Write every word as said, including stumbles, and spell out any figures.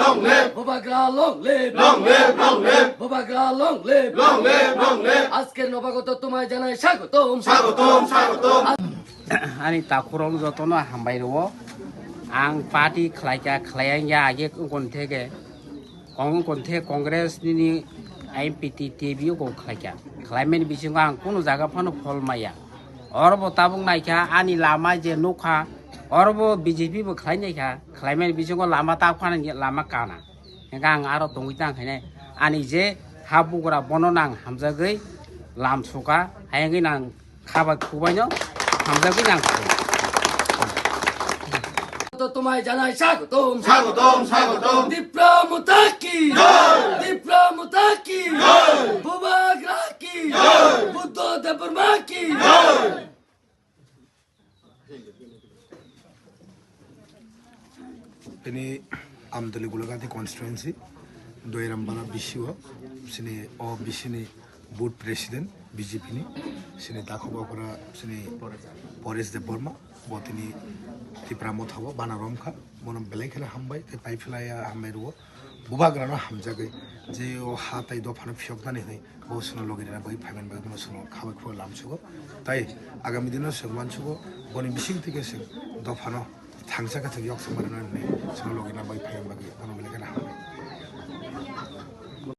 Long live! Bubagra long live! Long live! Long live! Bubagra long live! Long live! Long live! আজকের নবাগত তোমায় জানাই স্বাগতম। স্বাগতম, স্বাগতম। Ani takhurok jotono hambai rwo. Ang party khlaikha, khlaiya wngya age wngkon theke. Kong wngkon the Congress nini M P T T V o khlaikha. Khlaimani bisingo ang kunu jaga phano phol maya. Oro bo tabuk naikha ani lama je nukha, oro bo B J P bo khlai naikha, khlaimani bisingo lama ta phano lama kana. Hingkhe ang aro tongwi tang khainai. Ani je ha bugra bono nang hamjagwi lam suka, hayangwi nang khabai khubaino hamjagwi nang khabai. তো তোমায় জানাই স্বাগতম। স্বাগতম, স্বাগতম। দীপ্রা মুতাকি। জয়। দীপ্রা মুতাকি। জয়। বুবাগ্রা কি। জয়। বুদ্ধ দেববর্মা কি। জয়। Tini Amtwlwi Gulagati constituency, Doiram Bara B C o, sini o B C ni booth president B J P ni, sini Dakho Bokra, sini Paresh Debbarma, bo tini Tipra Motha o bana romkha, bono belai kheno hambai, tei pai phlaiya hambai rwo. Bubagrano hamjagwi je o ha tai dophano phiyoknani hwnwi bo chwngno logi rwna bagwi phaimani bagwi bono chwngno khabai khulai lamsugo. Tai agami dino chwng wansugo boni bising twi khe chwng dophano thangsa khe chwng yok chwng barino hwnwi chwngno logi rwna bagwi phaimani bagwi bono belai kheno hambai.